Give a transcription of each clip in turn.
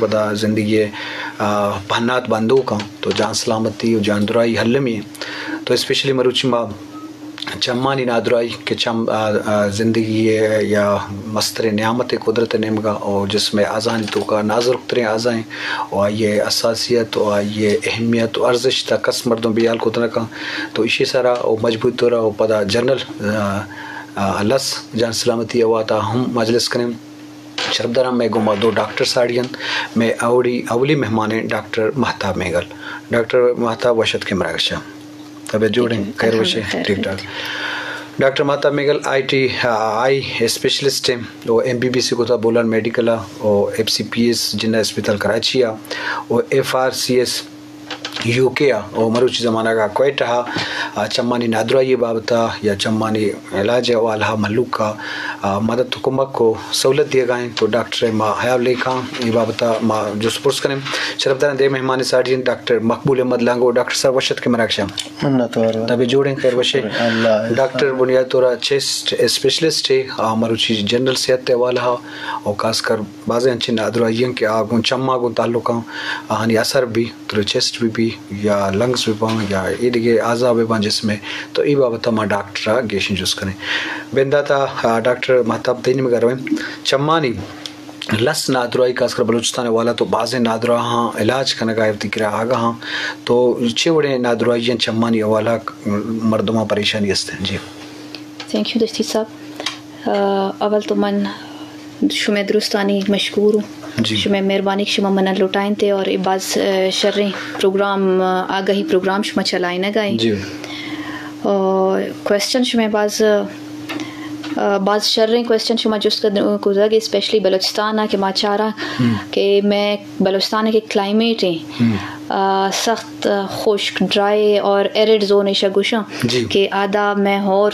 پدا زندگی ءِ، آ، پہنات بندوک اَں، تو جان سلامتی و جان درائی المی اِنت۔ تو اسپیشلی مروچی ما چمانی نادرائی کہ چم، آ، آ، زندگی ءِ یا مستریں نعمت قدرت ءِ نیمگا و جسم ءِ اعضانی توکا نازرکتریں اعضا اِنت و آئی ءِ حساسیت و آئی ءِ اہمیت و ارزشت ءَ کس مردم بیال کت نہ کن۔ تو ایشی سرا و مجبوری طورا و پدا جنرل، آ، آ، لس جان سلامتی ءِ حوالہ ءَ ہم مجلس کنیں۔ شرپداراں، مئے گوما دو ڈاکٹر ساڑی اَنت۔ مئے اولی، اولی مہمان اِنت ڈاکٹر مہتاب مینگل۔ ڈاکٹر مہتاب، وش اتکے مراگش ءَ۔ طبیعت جوڑ اِنت؟ خیر وش ئے؟ الحمدللہ، خیر ٹھیک ٹھاک۔ ڈاکٹر مہتاب مینگل آئی ٹی آئی اسپیشلسٹ اِنت و ایم بی بی ایس کتا بولان میڈیکل ءَ و ایف سی پی ایس جناح اسپتال کراچی ءَ و ایف آر سی ایس یو کے ءَ و مروچی زمانگ ءَ کوئٹہ ءَ، آ، چمانی نادرائی ءِ بابت ءَ یا چمانی علاج ءِ حوالہ ءَ مھلوک ءَ، آ، مدد و کمک و سہولت دیگ ءَ اِنت۔ تو ڈاکٹر ءِ ما حیال لیکاں، اے بابت ءَ ما جست پرس کنیں۔ شرپداراں، دے مہمان ساڑی اِنت ڈاکٹر مقبول احمد لانگو۔ ڈاکٹر صاحب، وش اتکے مراگش ءَ۔ منت وار۔ طبیعت جوڑ اِنت؟ خیر وش ئے؟ شکر اللہ ءِ احسان۔ ڈاکٹر بنیادی طور ءَ چیسٹ اسپیشلسٹ ئے، آ، مروچی جنرل صحت ءِ حوالہ ءَ و خاص کر بازیں انچیں نادراہی اَں کہ آ گوں چم ءَ گوں تعلق اَں، آہانی اثر بی، ترے چیسٹ بی بی یا لنگز بی باں یا اے دگہ اعضا بی باں جسم ءِ، تو اے بابت ءَ ما ڈاکٹر ءَ گیشیں جست کنیں۔ بندات ءَ، آ، ڈاکٹر مہتاب تئی نیمگ ءَ رویں۔ چمانی لس نادراہی خاص کر بلوچستان ءِ حوالہ تو بازیں نادراہاں علاج کنگ ءَ وتی کرا آگاہ اَں، تو چے وڑیں نادراہی اَں چمانی حوالہ مردماں پریشانی است اِنت؟ جی۔ تھینک یو دشتی صاحب۔ آ، اول تو من شمئے درستانی مشکور اوں۔ جی۔ شمئے مہربانی کہ شما منا لوٹائینتے اور اے باز، آ، شریں پروگرام، آ، آگاہی پروگرام شما چلائینگ ءَ ایں۔ جی۔ اور کوئسچن شمئے باز، آ، باز شریں کوئسچن شما جست کت-، کتگ، اسپیشلی بلوچستان ءَ کہ ما چاراں ہم۔ کہ مئے بلوچستان ءِ کہ کلائمیٹ ایں، ہم۔ آ، سخت خشک، ڈرائی اور ایرڈ زون ایشا گوشاں جی۔ کہ آدا مئے ہور،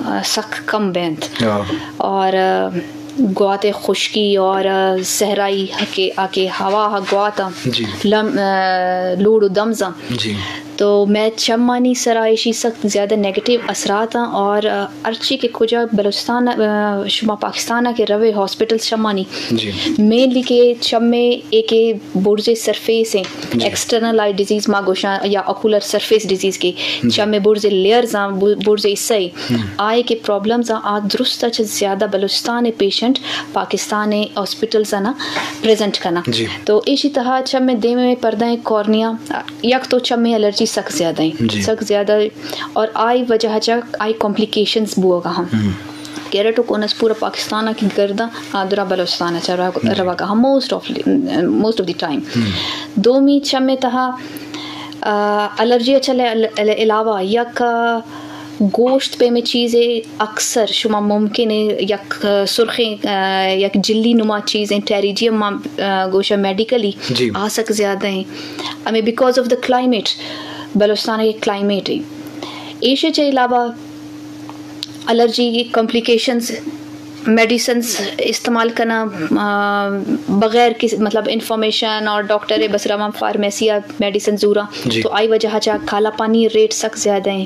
آ، سک کم بینت۔ ہاں۔ اور، آ، گوات خشکی اور، آ، صحرائی کہ، آ کہ ہوا ہا گوات آں، جی۔ لم-، آ، لوڑ و دمز آں۔ جی۔ تو مئے چمانی سرا ایشی سخت زیادہ نیگیٹو اثرات آں اور، آ، ہرچی کہ کجا بلوچستان، آ، شما پاکستان ءَ کہ روے ہاسپٹل چمانی، جی۔ مینلی کہ چمے ایک برز سرفیس ایں، جی۔ ایکسٹرنل آئی ڈیزیز ما گوشاں یا آکولر سرفیس ڈیزیز کہ جی۔ چمے برز لیئرز آں، بو-، برز حصہ ایں۔ ہم۔ آئے کہ پرابلمز آں، آ درست ءَ چہ زیادہ بلوچستان ءِ پیشنٹ پاکستان ءِ ہاسپٹلز آں پریزنٹ کناں۔ جی۔ تو ایشی تہا چمے دیمے پردہ ایں کارنیا، یک تو چمے الرجی سک زیادہ ایں، جی۔ سک زیادہ، اور آئی وجہ چہ آئی کمپلیکیشنز بوگا ہم۔ ہم۔ کیرٹوکونس پورا پاکستان ءَ کہ گرداں، آ درا بلوچستان ءَ چہ رو-، جی۔ روگا ہم موسٹ آف، موسٹ آف دی ٹائم۔ ہم۔ دومی چمے تہا، آ، الرجی ءَ چہ عل-، عل-، علاوہ یک، آ، گوشت پیمیں چیزے اکثر شما ممکن ایں یک، آ، سرخیں، آ، یک جلی نما چیزیں ٹیریجیم ما، آ، گوشاں میڈیکلی جی۔ آ سک زیادہ ایں۔ ہمے بیکاز آف دا کلائمیٹ، بلوچستان ءِ کلائمیٹ ایں۔ ایشی چہ علاوہ الرجی کمپلیکیشنز، میڈیسنز استعمال کناں، آ، بغیر کس-، مطلب انفارمیشن اور ڈاکٹر ءِ بس رواں فارمیسی ءَ میڈیسن زوراں، جی۔ تو آئی وجہ چہ کالا پانی ریٹ سک زیادہ ایں۔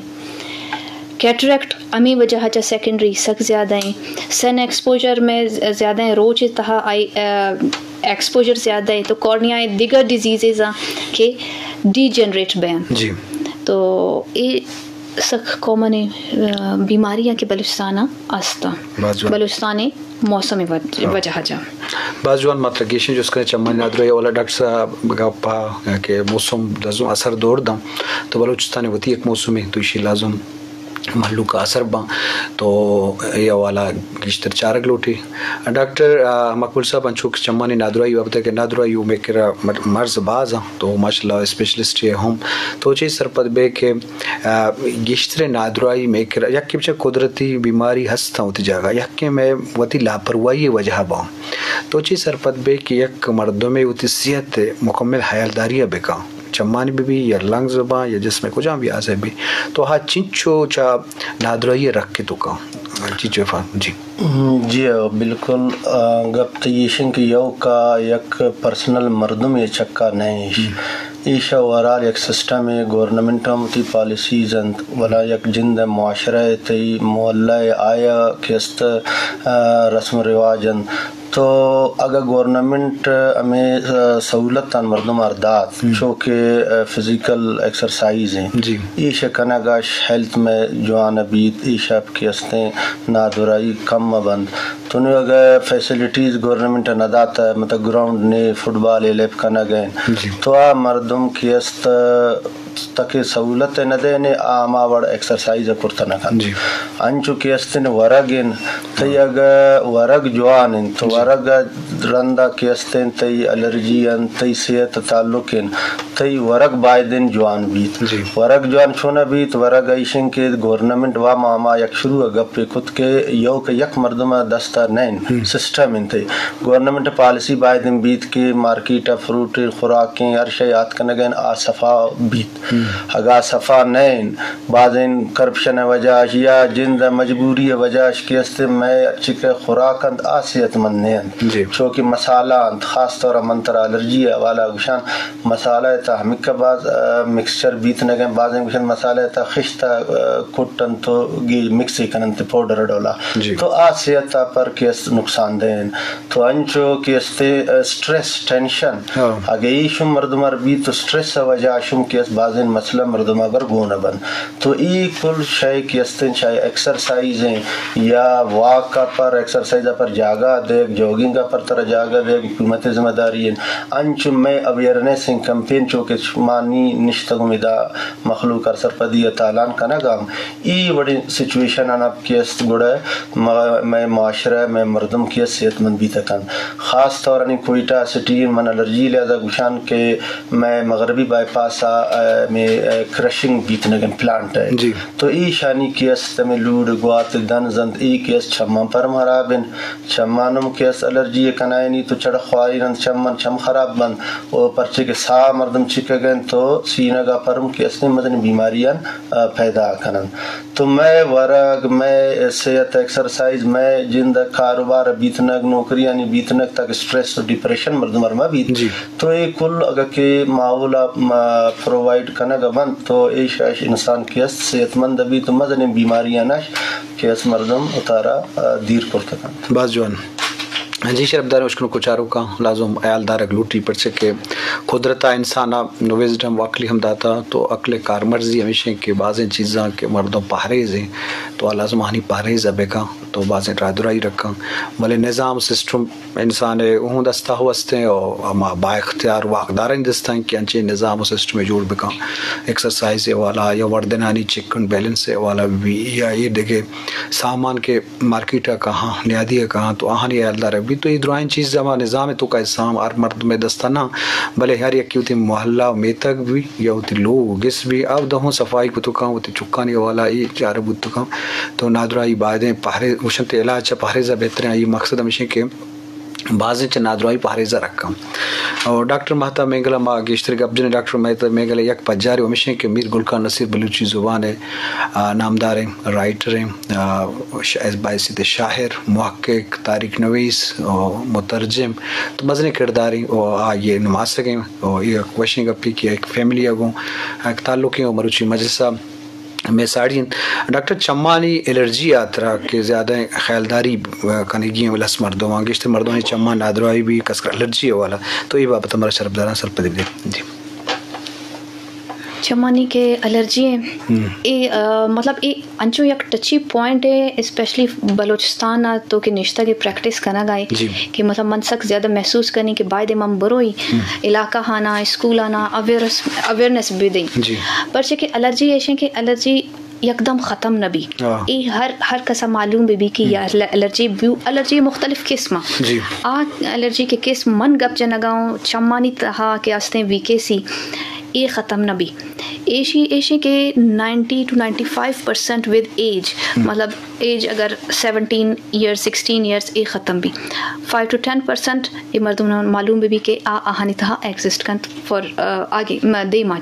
کیٹریکٹ ہمے وجہ چہ سیکنڈری سک زیادہ ایں۔ سن ایکسپوژر مئے زیادہ ایں، روچ ءِ تہا آئی، آ، ایکسپوژر زیادہ ایں تو کارنیا ءِ دگہ ڈیزیزز آں کہ ڈی جنریٹ بین۔ جی۔ تو اے سک کامن، آ، بیماریاں کہ بلوچستان ءَ است اَں۔ باز جوان۔ بلوچستان ءِ موسم ءِ وج-، ہاں۔ وجہ چہ۔ باز جوان، ما ترا گیشیں جست کنیں چمانی نادراہی ءِ حوالہ۔ ڈاکٹر صاحب گپ ءَ کہ موسم لازم اثر دور داں، تو بلوچستان ءِ وتی یک موسمے، تو ایشی لازم مھلوک ءَ اثر باں، تو اے حوالہ گیشتر چارگ لوٹی۔ ڈاکٹر، آ، مقبول صاحب، انچو کہ چمانی نادراہی بابت ءَ کہ نادراہی ءَ مئے کرا مر-، مرض باز اَں، تو ماشاءاللہ اسپیشلسٹ ئے ہم، تو چے سرپد بے کہ، آ، گیشتریں نادراہی مئے کرا یکے بچار قدرتی بیماری ہست اَں وتی جاگہ، یکے مئے وتی لاپرواہی ءِ وجہ باں۔ تو چے سرپد بے کہ یک مردمے وتی صحت ءِ مکمل حیالداری ءَ بکاں، چمانی بہ بی یا لنگز بہ باں یا جسم ءِ کجام بھی اعضا بہ بی، تو آ چنچو چہ نادراہی ءَ رکت و کاں، چنچو فا-، جی۔ جی ہاں، بالکل، آ، گپ تئی ایش اِنت کہ ایوکا یک پرسنل مردمے چکا نہ ایں ایش۔ ہم۔ ایشا اوورآل یک سسٹمے، گورنمنٹ ءَ ہم وتی پالیسیز اَنت، ولا یک جند ءِ معاشرہ ءِ تئی محلہ ءِ آیا کہ است، آ، رسم رواج اَنت۔ تو اگہ گورنمنٹ ہمے سہولتان مردم ار دات، چو کہ فزیکل ایکسرسائز ہیں، ایش کنگاش ہیلتھ میں جوان بیت، ایشا کہ استیں نادرائی کم بند۔ تو نو اگہ فیسلٹیز گورنمنٹ نہ دات، مطلب گراؤنڈ نے، فٹبال الیپ کنگ ہیں، تو آ مردم کہ است تکے سہولت ء نہ دینے، آ ہما وڑ ایکسرسائز ء کرت نہ کنت۔ انچو کہ استن ورگ انت، تئی اگہ ورگ جوان انت، تو ورگ ء رندا کہ استن تئی الرجی انت، تئی صحت ء تعلق انت، تئی ورگ بایدن جوان بیت۔ ورگ جوان چون بیت؟ ورگ ایشن کہ گورنمنٹ وا ما ہما یک شروع ء گپ ء کت کہ یو کہ یک مردم ء دست ء نین سسٹم انت۔ گورنمنٹ پالیسی بایدن بیت کہ مارکیٹ ء فروٹ خوراکیں ہر شے آت کنگ ء آ صفا بیت۔ اگاں صفا نہ انت، بازیں کرپشن ء وجہ اش یا جند ء مجبوری ء وجہ اش کہ است، مئے ہرچی کہ خوراک انت، آ صحت مند نہ انت۔ چو کہ مسالہ انت، خاص طور ء من ترا الرجی ء حوالہ گوشان، مسالہ ء تہ ہمک باز، آ، مکسچر بیت نہ گئے، بازیں گوشن مسالہ ء تہ خشت ء، آ، کٹ انت تو گی مکس ء کن انت پاؤڈر ڈولا۔ تو آ صحت ء پر کہ است نقصان دہ انت۔ تو انچو کہ استے، آ، سٹریس، ٹینشن، اگہ ایشم مردم ار بیت تو سٹریس ء وجہ شم کہ است بازیں مسئلہ مردم ء بر گون بنت۔ تو ای کل شے کہ استیں، چاہے ایکسرسائز ہیں یا واک ء پر، ایکسرسائز ء پر جاگہ دیگ، جاگنگ ء پر ترا جاگہ دیگ، حکومت ذمہ داری ہیں۔ انچو مئے اویئرنیس ہیں کمپین چو کہ مانی نشتگم ادا مخلوق ار سرپدی ء تالان کنگ ہم ای وڑیں سچویشن آنا کہ است گڑا ما-، مئے معاشرہ، مئے مردم کہ است صحت مند بیت کنت۔ خاص طور انی کوئٹہ سٹی من الرجی لحاظ ء گوشان کہ مئے مغربی بائی پاس ء، ء، مئے، ء، کرشنگ بیت نگن پلانٹ ء۔ تو ایشانی کہ است ہمیں لوڑ گوات دن زند ای کہ است چمان پرم خراب ان، چمان ہم کہ است الرجی کنائنی تو چڑ خواری رند چمان چم خراب بند و پرچے کہ ساہ مردم چکگن تو سینگ ء پرم کہ است مزن بیماریان، ء، پیدا کنن۔ تو مئے ورگ، مئے صحت، ایکسرسائز، مئے جند ء کاروبار ء بیتنگ، نوکریانی بیتنگ تاکہ سٹریس و ڈپریشن مردم ار مہ بیت۔ تو اے کل اگہ کہ ماحول ء، م-، پرووائیڈ کنگ ء بنت تو ایش اش انسان کہ است صحت مند بیت و مزنیں بیماریان اش کہ است مردم اتارا، ء، دیر کرت کنت۔ باز جوان۔ جی شرپداریں اشکنوک و چاروکاں، لازم ہیال دارگ لوٹی، پرچہ کہ قدرت ء انسان ء وزڈم و عقلی ہم داتا، تو عقل ء کارمرزی ہمیش انت کہ بازیں چیزاں کہ مردم پہریز انت تو آ لازم آنی پہریز ء بکن تو بازیں راہدرائی رکھاں، بلے نظام سسٹم انسان ء اوں دستا ہو استیں و ہما با اختیار واکدارانی دستاں کہ انچیں نظام و سسٹم جوڑ بکن، ایکسرسائز ء حوالہ یا وردنانی چکن بیلنس ء حوالہ بی یا اے دگہ سامان کہ مارکیٹ ء کہاں، نیادی ء کہاں، تو آہانی ہیالدار ء بیت۔ تو اے درائیں چیز ہما نظام ء توکا حصہ ہم ہر مردم ء دست ء نہ، بلے ہر یکے وتی محلہ و میتگ بی یا وتی لوگ و گس بی، اودا ہوں صفائی کتکاں، وتی چکانی حوالہ ء اے چارگ بوتکاں۔ تو نادراہی بایدیں پہرے-، گوشنت علاج چہ پہریز ء بہتریں، آئی مقصد ہمیش انت کہ بازیں چہ نادراہی پہریز ء رکھاں۔ اور ڈاکٹر مہتاب مینگل ء ما گیشتر گپ جنیں۔ ڈاکٹر مہتاب مینگل ء یک پجارے ہمیش انت کہ میر گل خان نصیر بلوچی زبان ء، آ، نامداریں رائٹر انت، آ، ش-، باحیثیت شاعر، محقق، تاریخ نویس، آ، مترجم، تو مزنیں کردارے و آئی ء نماسگ انت و اے یک وشیں گپے کہ یک فیملی ء گوں یک تعلقے و مروچی مجلس ء مئے ساڑی انت۔ ڈاکٹر، چمانی الرجی ء ترا کہ زیادہ خیالداری کنگی انت لس مردماں، گیشتر مردمانی چمان نادراہی بی کس الرجی ء والا، تو اے بابت ء مارا شرپداراں سرپدی بدے۔ جی۔ چمانی کہ الرجی ہیں، اے، آ، مطلب اے انچو یک ٹچی پوائنٹ ہے، اسپیشلی بلوچستان ء تو کہ نشتگ ء پریکٹس کنگ ء کہ مطلب من سک زیادہ محسوس کنی کہ باید من بروئی علاقہ ہانا، اسکول آنا اویئرنس، اویئرنس بدیں۔ پرچہ کہ الرجی ایشیں کہ الرجی یکدم ختم نہ بی۔ اے ہر، ہر کسا معلوم بہ بی کہ یا الرجی بیو، الرجی مختلف قسم آ۔ آ الرجی کے قسم من گپ جنگا ہوں، چمانی تہا کہ استیں وی کے سی، اے ختم نہ بی۔ ایشی، ایشی کہ نائنٹی ٹو نائنٹی فائیو پرسینٹ ود ایج، مطلب ایج اگر سیونٹین ایئرز، سکسٹین ایئرز، اے ختم بی۔ فائیو ٹو ٹین پرسینٹ اے مردم معلوم بہ بی کہ آ آہانی تہا ایگزسٹ کنت فار، آ، آگے، م-، دیما۔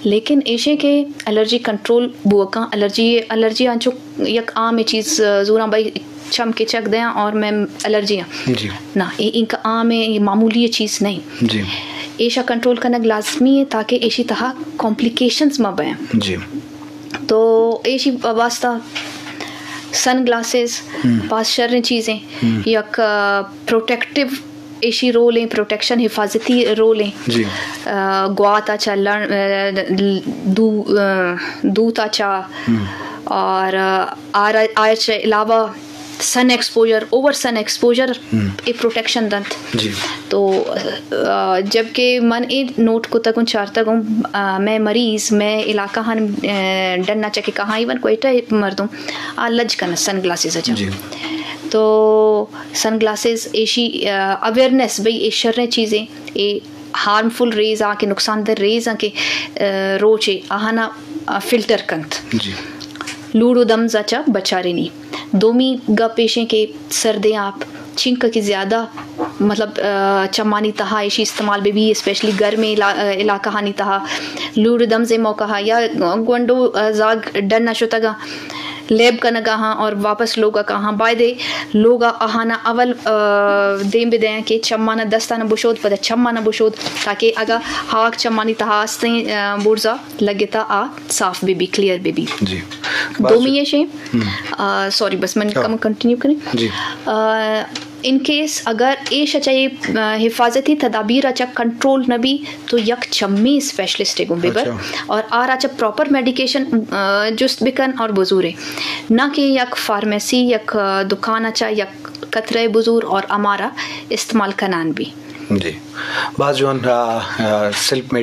لیکن ایشیں کہ الرجی کنٹرول بوکاں، الرجی، الرجی انچو یک عام چیز، آ، زوراں بھائی چم کے چک دیاں اور میں الرجی ہاں۔ نہ، اے انکا عام ہے، اے معمولی چیز نہیں۔ ایشا کنٹرول کنگ لازمی ہے تاکہ ایشی تہا کمپلیکیشنز مہ بیں۔ تو ایشی واسطہ سن گلاسز، باز شریں چیزیں، یک پروٹیکٹیو ایشی رول ایں، پروٹیکشن، حفاظتی رول ایں۔ گوات ءَ چا لڑ دو دوت ءَ چا، اور آر آر چا علاوہ سن ایکسپوژر، اوور سن ایکسپوژر اے پروٹیکشن دنت۔ تو جب کہ من اے نوٹ کتگ اوں، چارتگ اوں، مئے مریض مئے علاقہ ہن ڈنا چکے کہاں، ایون کوئٹہ مردم آ لج کن سن گلاسز ءَ چا۔ تو سن گلاسز ایشی اویئرنیس بھئی اے شریں چیزیں، اے ہارمفل ریز آں کہ نقصان دہ ریز آں کہ روچے آہانا فلٹر کنت۔ لوڑ و دمز ءَ چا بچارینی۔ دومی گپ ایشیں کہ سردیں آپ چنکہ کہ زیادہ مطلب چمانی تہا ایشی استعمال بہ بی، اسپیشلی گرمیں علاقہ ہانی تہا لوڑ دمزیں موقع ہا یا گونڈو زاگ ڈن ءَ شتگا لیب کنگا ہاں اور واپس لوگا کاہاں، بایدے لوگا آہانا اول دیم بدیاں کہ چمانا دستانا بشود، پدا چمانا بشود، تاکہ اگا ہاک چمانی تہا استیں بورزا لگتا آ صاف بہ بی، کلیئر بہ بی۔ دومی ایشیں، سوری بس من کم کنٹینیو کریں۔ ان کیس اگر ایش چا اے حفاظتی تدابیر چا کنٹرول نہ بی تو یک چمی اسپیشلسٹ گوں ببر اور آرا چا پراپر میڈیکیشن جست بکن اور بزورے، نہ کہ یک فارمیسی یک دکان چا یک قطرہ بزور اور امارا استعمال کنان بی۔ جی، باز جوان، سیلف میڈی